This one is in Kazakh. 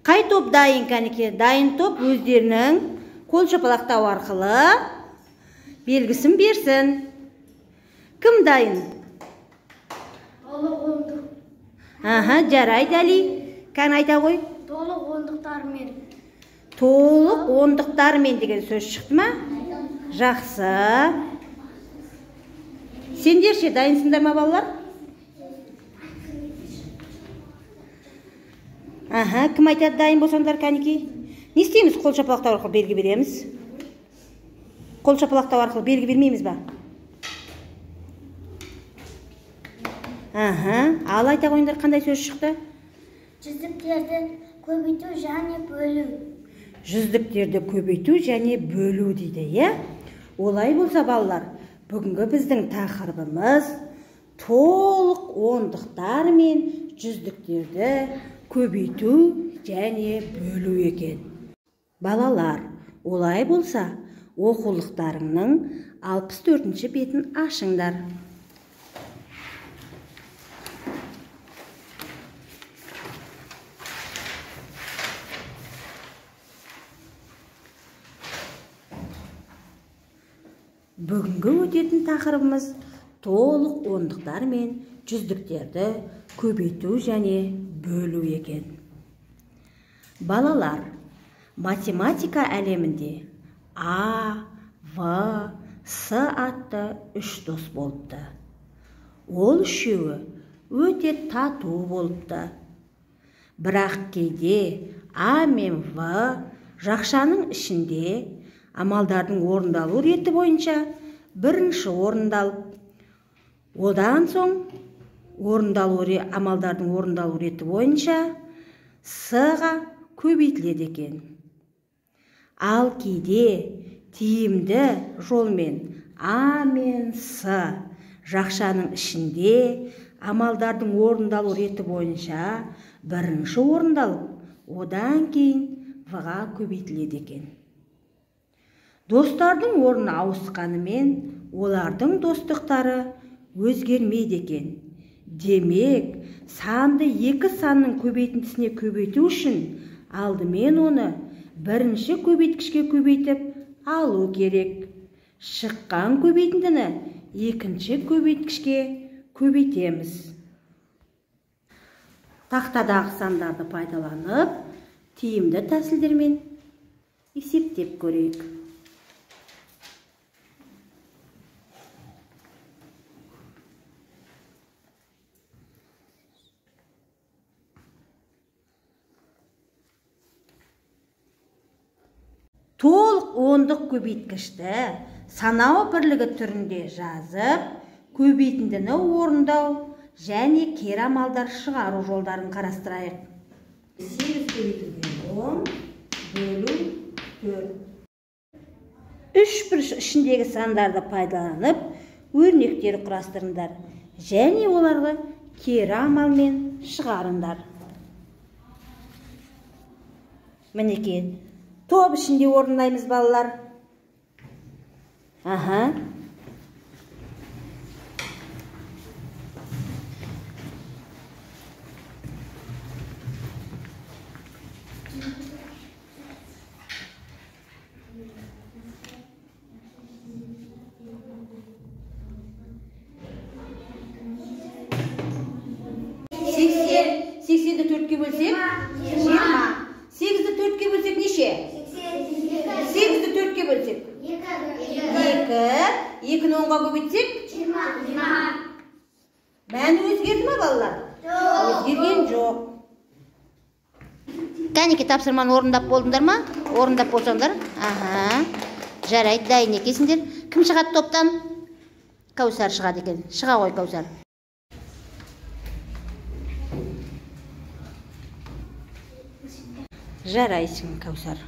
Қай топ дайын, кәнеке? Дайын топ өздерінің қол шапалақтау арқылы белгісін берсін. Кім дайын? Толық ондық. Аха, жарайды, Әли. Кәне айта ғой. Толық ондықтармен. Толық ондықтармен деген сөз шықты ма? Жақсы. Сендер ше, дайынсыңдар ма, балалар? Аха, кім айтады дайын болсаңдар, кәнекей? Не істейміз? Қол шапалақтау арқылы белгі береміз. Қол шапалақтау арқылы белгі бермейміз ба? Аха, ал айта қойыңдар, қандай сөз шықты? Жүздіктерді көбейту және бөлу. Жүздіктерді көбейту және бөлу дейді, иә? Олай болса, балалар, бүгінгі біздің тақырыбымыз толық ондықтар мен жүздіктерді көбейту және бөлу екен. Балалар, олай болса, оқулықтарыңның 64-ші бетін ашыңдар. Бүгінгі өтетін тақырыбымыз толық ондықтар мен жүздіктерді көбейту және бөлу екен. Балалар, математика әлемінде А, В, С атты үш дос болыпты. Ол үшеуі өте тату болыпты. Бірақ кейде А мен В жақшаның ішінде амалдардың орындалу реті бойынша бірінші орындалып, одан соң амалдардың орындалу реті бойынша С-ға көбейтіледі екен. Ал кейде тиімді жолмен А мен С жақшаның ішінде амалдардың орындалу реті бойынша бірінші орындалып, одан кейін В-ға көбейтіледі екен. Достардың орны ауысқанымен олардың достықтары өзгермейді екен. Демек, санды екі санның көбейтіндісіне көбейту үшін алдымен оны бірінші көбейткішке көбейтіп алу керек. Шыққан көбейтіндіні екінші көбейткішке көбейтеміз. Тақтадағы сандарды пайдаланып, тиімді тәсілдермен есептеп көрейік. Толық ондық көбейткішті санау бірлігі түрінде жазып, көбейтіндіні орындау және кері амалдар шығару жолдарын қарастырайық. 8 көбейтілген 10 бөлу 4. Үш бұрыш ішіндегі сандарды пайдаланып, өрнектер құрастырыңдар және оларды кері амалмен шығарыңдар. Мінекей, топ ішінде орындаймыз, балалар. Аха. Сексенді төртке бөлсек, 20. 8-ді төртке бөлсек неше? 8-ді төртке бөлсек? 2. 2-ні 10-ға көбейтсек? 20. Мәні өзгерді ме, балалар? Жоқ. Өзгерген жоқ. Кәнеке, тапсырманы орындап болдыңдар ма? Орындап болсаңдар? Аха. Жарайды, дайын екенсіңдер. Кім шығады топтан? Кәусар шығады екен. Шыға ғой, Кәусар. Жарайсың, Кәусар.